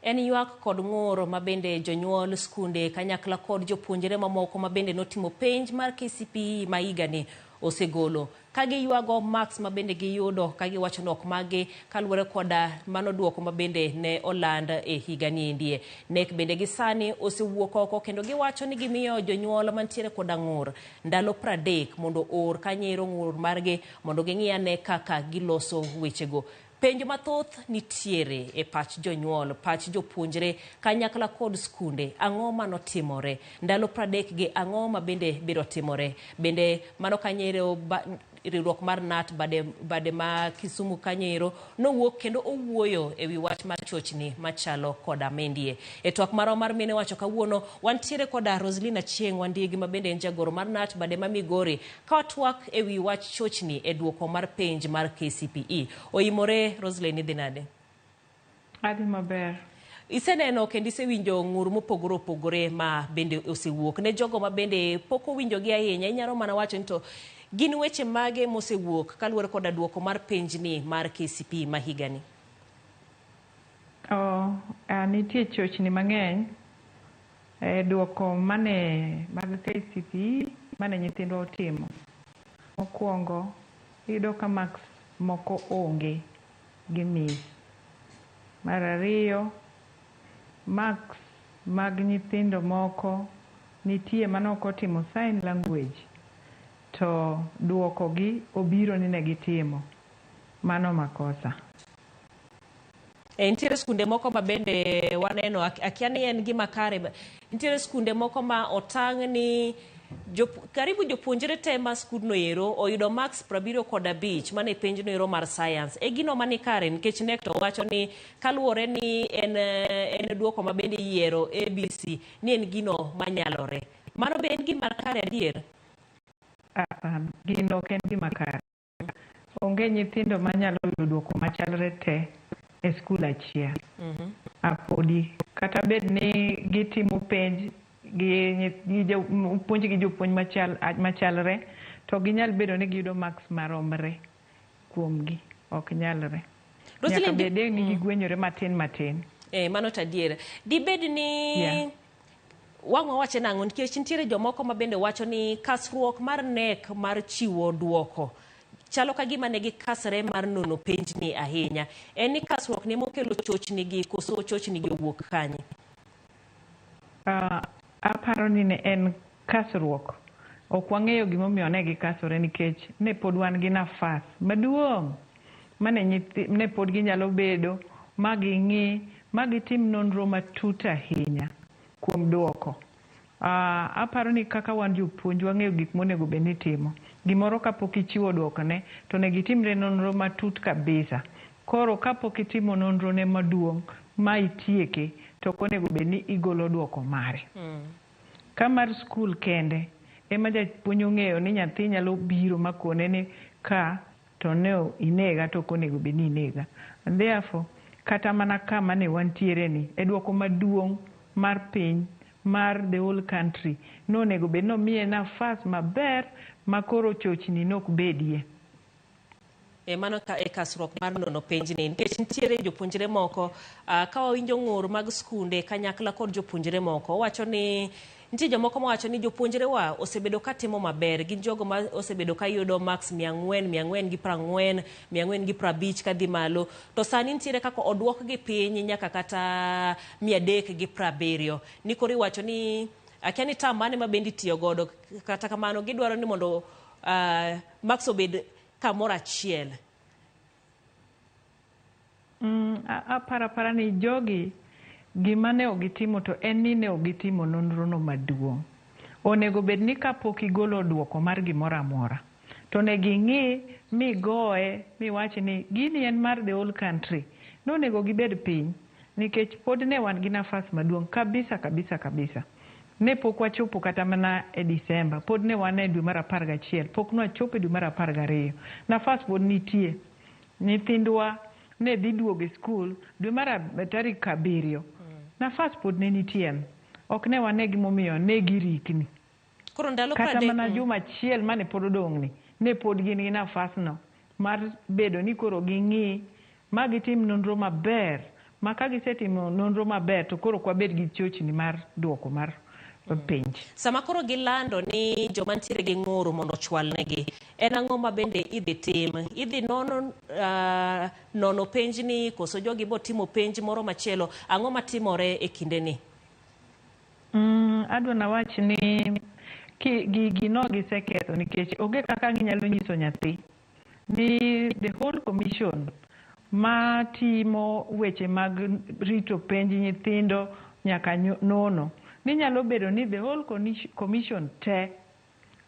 En ywak kod ng'ur ma bende jonyuol skunde kanyakla kod jopuonjre mamoko ma bende notimo penj mar KCPE ma higani osegolo. Ka giywago marks ma bende giyudo ka giwacho ni ok magi kaluwore koda mano duoko ma bende ne oland e higani endie. KNEC bende gi sani osewuok oko kendo giwacho ni gimiyo jonyuol mantiere koda ng'ur ndalo 30 mondo oor kanyero ng'ur margi mondo ging'i ane kaka giloso wechego. Penjo mathoth nitiere e pach jonyuol, pach jopuonjre kanyakla kod skunde. Ang'o manotimore? Ndalo 30 gi ang'o ma bende biro timore? Bende mano kanyero riwruok mar KNUT bade ma Kisumu kanyero nowuok kendo owuoyo e wi wach mar chochni machalo koda mendie. E twak marwa mar mine wacho kawuono, wantiere koda Roselyn Achieng' Wandigi ma bende en jagoro mar KNUT bade ma Migori ka watwak e wi wach chochni e duoko mar penj mar KCPE. Oimore Roselyn, idhi nade? Adhi maber. Iseneno kendo isewinjo ng'ur mopogore opogore ma bende osewuok. Ne jogo ma bende pok owinjogi ahinya, inyalo mana wacho ni to gin weche mage mosewuok kaluwore koda duoko mar penjni mar KCPE ma higani? Oh, nitie chochni mang'eny e duoko mane mag KCPE mane nyithindwa otimo. Mokwongo, iyudo ka marks moko onge gi miss. Mar ariyo, marks mag nyithindo moko nitie mane ok otimo sign language to duoko gi obiro ni ne gitimo. Mano makosa. E, nitiere skunde moko ma bende waneno, akia ni en gima kare, nitiere skunde moko ma otang' ni karibu jopuonjre te ma skundno ero oyudo marks 75 mane penjno ero mar science. E gino mani kare nikech KNEC to wacho ni kaluwore ni en duoko ma bende iyiero ABC ni en gino manyalore. Mano be en gima kare adier? Hapana, gino ok en gima kare. Onge nyithindo manyalo yudo duoko machalre te e skul achiel. Apodi kata bed ni gitimo penj gi puonj gi jopuonj machalre to ginyal bedo ni giyudo marks maromre kuomgi. Ok nyalre. Nyaka bede ni gigwenyore matin matin. Mano to adier. Dibed ni wang' wawache nang'o nikech nitiere jomoko ma bende wacho ni kasruok mar KNEC mar chiwo duoko chalo ka gima ne gikasre mar nono penjni ahinya. En ni kasruok ni mokelo chochni gi koso chochni gi owuok kanye? Aparo ni ne en kasruok. Ok wang'eyo gimomiyo ne gikasore nikech ne pod wan gi nafas maduong' mane ne pod ginyalo bedo ma ging'i ma gitim nonro matut ahinya kuom duoko. Aparo ni kaka wan jopuonj wang'eyo gik monego bed ni itimo. Gimoro kapok ichiwo duoko ne to onego itimne nonro matut kabisa. Koro kapok itimo nonro ne maduong' ma itieke to ok onego bed ni igolo duoko mare. Ka mar skul kende ema japuonj ong'eyo ni nyathi nyalo biro makone ni ka to ne inega to ok onego bed ni inega. And therefore, kata mana kama ne wantiere ni e duoko maduong' mar piny mar the whole country nonego bed ni omiye nafas maber ma koro chochni nok bedie. E mano ka e kasruok mar nono penjni nikech nitiere jopuonjre moko ka wawinjo ng'ur mag skunde kanyakla kod jopuonjre moko wacho ni nitie jomoko mawacho ni jopuonjre wa osebedo ka timo maber, gin jogo ma osebedo ka yudo marks 400, 440, 450 kadhi malo, to sani nitiere kaka oduokgi piny nyaka kata 370. Ni koro iwacho ni akia ni term mane ma bende itiyo godo, kata kamano gidwaro ni mondo marks obed kamoro achiel. Aparo apara ni jogi gima ne ok gitimo to en ni ne ok gitimo nonro no maduong'. Onego bed ni kapok igolo duoko mar gimoro amora to onego ing'i migoye miwach ni gini en mar the whole country. Nonego gibed piny nikech pod ne wan gi nafas maduong' kabisa kabisa kabisa. Ne pok wachopo kata mana e Disemba, pod ne wan e dwe mar 11, pok nwachopo e dwe mar 12. Nafas pod nitie. Nyithindwa ne dhi duogo e skul dwe mar tarik 7. Nafas pod ne nitie. Ok ne wane gimomiyo ne girikni. Koro ndalo Kata mana juma achiel mane pod odong'ni, ne pod gin gi nafas no mar bedo ni koro ging'i ma gitim nonro maber Ma ka gisetimo nonro maber to koro ok wabed gi chochni mar duoko mar penj. Sama koro gilando ni joma nitiere gi ng'ur mondo ochwalnegi, en ang'o ma bende idhi tim? Idhi nono nono penjni koso jogi bo timo penj moro machielo? Ang'o matimore e kindeni? Adwa nawach ni gigi no giseketho nikech onge kaka ginyalo nyiso nyathi ni the whole commission ma timo weche mag rito penj nyithindo nyaka nono ni nyalo bedo ni the whole commission te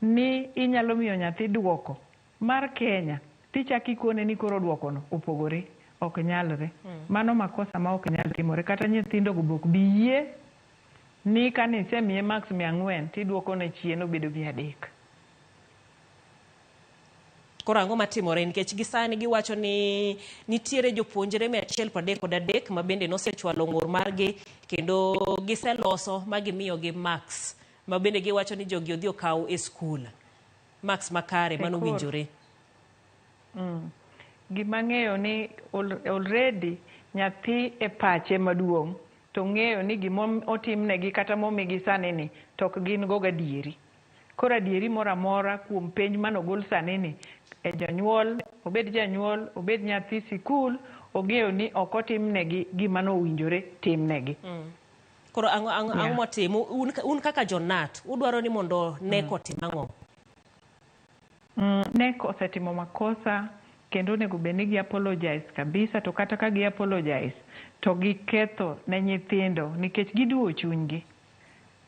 ni inyalo miyo nyathi duoko mar Kenya tichako ikone ni koro duokono opogore. Ok nyalre. Mano makosa ma ok nyal timore. Kata nyithindo go be ok bi yie ni kane isemiye marks 400 tiduokone chien obedo 300. Koro ang'o matimore? Nikech gisani giwacho ni nitiere jopuonjre 133 ma bende nosechwalo ng'ur margi kendo giseloso ma gimiyogi marks ma bende giwacho ni jogi odhi okaw e skul. Marks makare mano winjore. Gima ang'eyo ni already nyathi e pache maduong' to ng'eyo ni gima otimnegi kata momigi sani ni to ok gin go gadieri. Koro adieri moro amora kuom penj manogol sani ni e janyuol, obed janyuol, obed nyathi sikul, ong'eyo ni ok otimnegi gima nowinjore timnegi. Koro ang'o motim? Un kaka jonat, udwaro ni mondo KNEC otim ang'o? KNEC osetimo makosa kendo onego bed ni gi apologize kabisa, to kata ka gi apologize to giketho ne nyithindo nikech giduwo chunygi.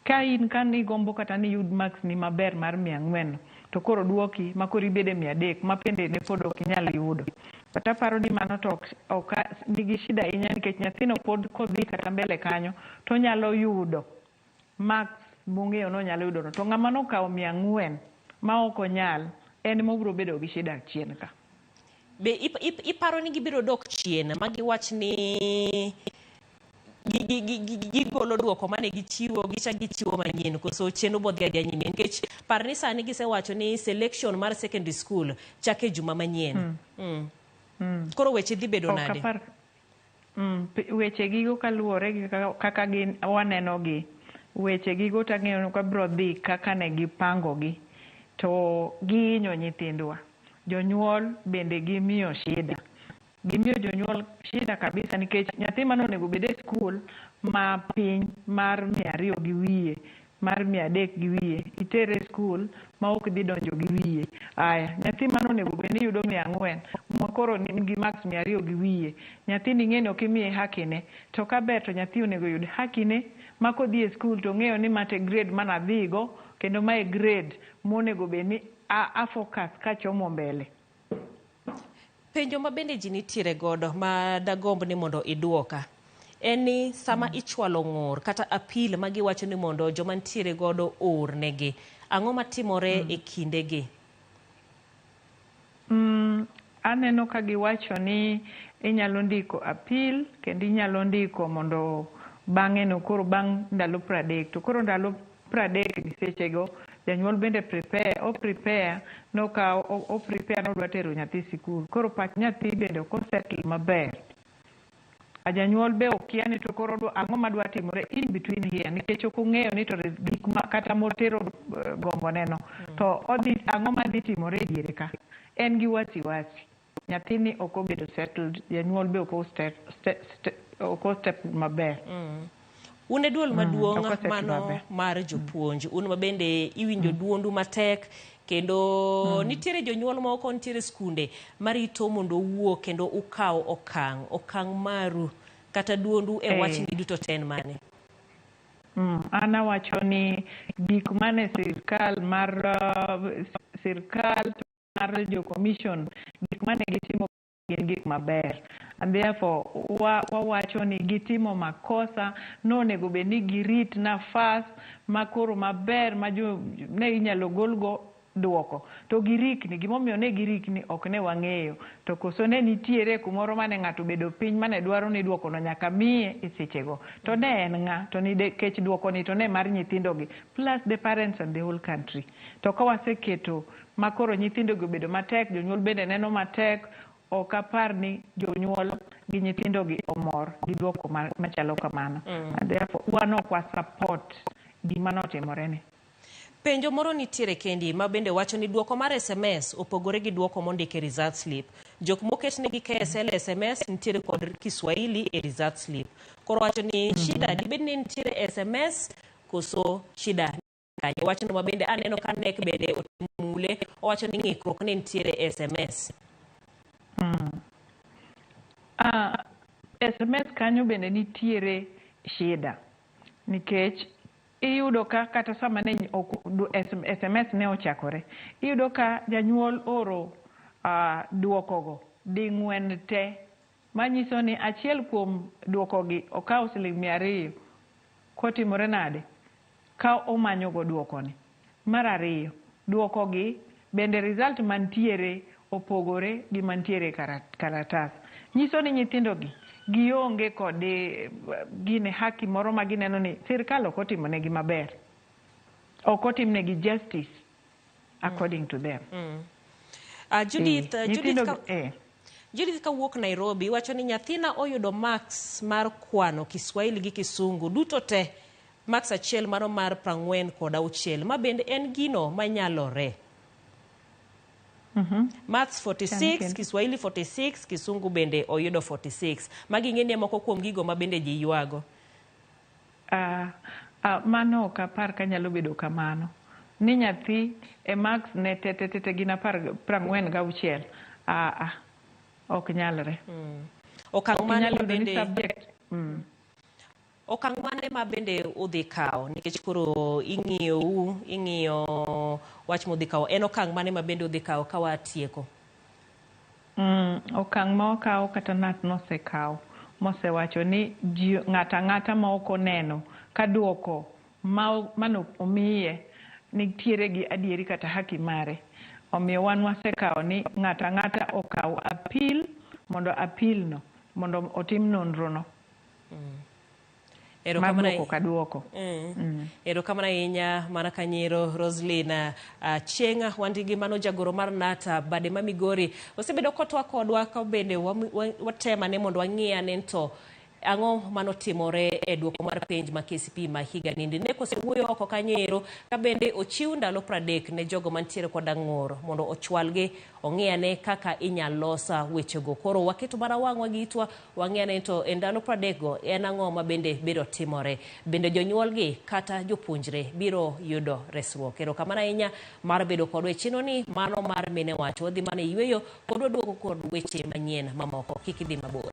Ka in ka nigombo kata ni iyud marks ni maber mar 400 to koro duoki ma koro ibedo e 300 ma bende ne pod ok inyal yudo. But aparo ni mano to ok nigi shida ahinya nikech nyathino pod kodhi kata mbele kanyo to onyalo yudo marks mong'eyo ni onyalo yudo no. To ng'ama nokawo 400 ma ok onyal en ema obiro bedo gi shida chien ka. Be iparo ni gibiro dok chien ma giwach ni gigolo duoko mane gichiwo gichak gichiwo manyien, koso chenro bodhi adhiya nyime? Nikech par ni sani gisewacho ni selection mar secondary school chako e juma manyien. Koro weche dhi bedo nade? Weche gigo kaluwore gi kaka gin waneno gi weche gigo tang'eyo ka biro dhi kaka ne gipango gi to gihinyo nyithindwa. Jonyuol bende gimiyo shida. Gimiyo jonyuol shida kabisa nikech nyathi mane onego bed e skul ma piny mar 200 gi wiye, mar 300 gi wiye, itere e skul ma ok dhi donjo gi wiye. Aya, nyathi mane onego bed ni yudo 400 ma koro nigi marks 200 gi wiye, nyathini ing'e ni ok imiye haki ne. To kaber to nyathi onego oyud haki ne ma kodhi e skul to ong'eyo ni ma to e grade mane adhigo kendo ma e grade monego bed ni a focus kachomo mbele. Penjo ma bende ji nitiere godo ma dagomb ni mondo iduoka en ni sama ichwalo ng'ur kata appeal ma giwacho ni mondo joma nitiere godo oornegi, ang'o matimore e kindegi? Aneno ka giwacho ni inyalo ndiko appeal kendo inyalo ndiko mondo bang'e no koro bang' ndalo 30, to koro ndalo 30 gi sechego janyuol bende prepare, o prepare nokawo o prepare nodwa tero nyathi sikul. Koro pach nyathi bende ok osettle maber. A janyuol be okia ni to koro ang'o madwa timore in between here nikech ok ong'eyo ni to gik ma kata motero gombo neno to odhi ang'o madhi timore e diere ka. En gi wasiwasi. Nyathini ok obedo settled, janyuol be ok o step maber. Un e duol maduong' ok osettle mano maber. mar jopuonj, un ma bende iwinjo duondu matek kendo nitiere jonyuol moko, nitiere skunde marito mondo uwuo kendo ukaw okang' maru kata duondu e wachni duto te en mane? An awacho ni gik mane sirkal mar jo commission gik mane gitimo gin gik maber, and therefore wawacho ni gitimo makosa. Nonego bed ni girit nafas makoro maber ma jo ne inyalo golgo duoko to girikni. Gimomiyo ne girikni ok ne wang'eyo, to koso ne nitiere kumoro mane ng'ato obedo piny mane dwaro ni duokono nyaka miye e sechego, to ne en ng'a to nikech duokoni to ne mar nyithindogi plus the parents and the whole country. To ka waseketo makoro nyithindogi obedo matek, jonyuol bende neno matek, ok apar ni jonyuol gi nyithindogi omor gi duoko machalo kamano. And therefore wan ok wa support gima notimore ni. Penjo moro nitiere kendi ma bende wacho ni duoko mar SMS opogore gi duoko mondik e result slip. Jok moketnegi KSL SMS nitiere kod Kiswahili e result slip. Koro wacho ni shida dibed ni nitiere SMS koso shida kanye. Wachno ma bende aneno ka KNEC bende otemule, owacho ni ng'ikruok ne nitiere SMS. SMS kanyo bende nitiere shida nikech iyudo ka kata sama ne SMS ne ochakore, iyudo ka janyuol oro duokogo ding'wen te, manyiso ni achiel kuom duokogi okawo siling 200 kotimore nade ka omanyogo duokoni. Mar ariyo, duokogi bende result mantiere opogore gi mantiere karatas. Nyiso ni nyithindogi gionge kod gine haki moro ma gineno ni sirkal ok otimonegi maber. Ok otimnegi justice according to them. Judith, Judith, ka, Judith kawuok Nairobi wacho ni nyathina oyudo marks mar kwano Kiswahili gi Kisungu duto te marks achiel mano mar 46 ma bende en gino manyalore. Maths 46, Kiswahili 46, Kisungu bende oyudo 46. Magi ng'eni moko kuom gigo ma bende ji ywago. Mano ok apar ka nyalo bedo kamano. Ni nyathi e marks ne te te te gin 46. Ok nyalre. Okang' mane bende subject. Okang' mane ma bende udhi kawo nikech koro ing'iyo ing'iyo wach modhi kawo, en okang' mane ma bende udhi kawo ka watieko? Okang' ma wakawo kata NAT nosekawo mosewacho ni ng'ato ang'ata ma ok oneno ka duoko mano omiye nitiere gi adieri kata haki mare. Omiyo wan wasekawo ni ng'ato ang'ata okaw appeal mondo appeal no mondo otim nonro no. Erokamano ka duoko. Erokamano ahinya mana kanyero Roslyn Chieng' wandigi mano jagoro mar NATA bade ma Migori osebedo kotwa kodwa ka bende watemane mondo wang'i ane to ang'o manotimore e duoko mar penj ma KCPE ma higa nindi. Ne kosewuoyo oko kanyo ero ka bende ochiw ndalo 30 ne jogo mantiere kod ang'or mondo ochwalgi ong'i ane kaka inyalo losa wechego. Koro waketo mana wang'wa gi itwa wang'i ane to e ndalo 30 go en ang'o ma bende biro timore. Bende jonyuolgi kata jopuonjre biro yudo resruok. Erokamano ahinya mar bedo kodwa e chenro ni mano mar Mine Wacho. Wadhi mana e yweyo kod waduogo kod weche manyien mamoko. Kik idhi mabor.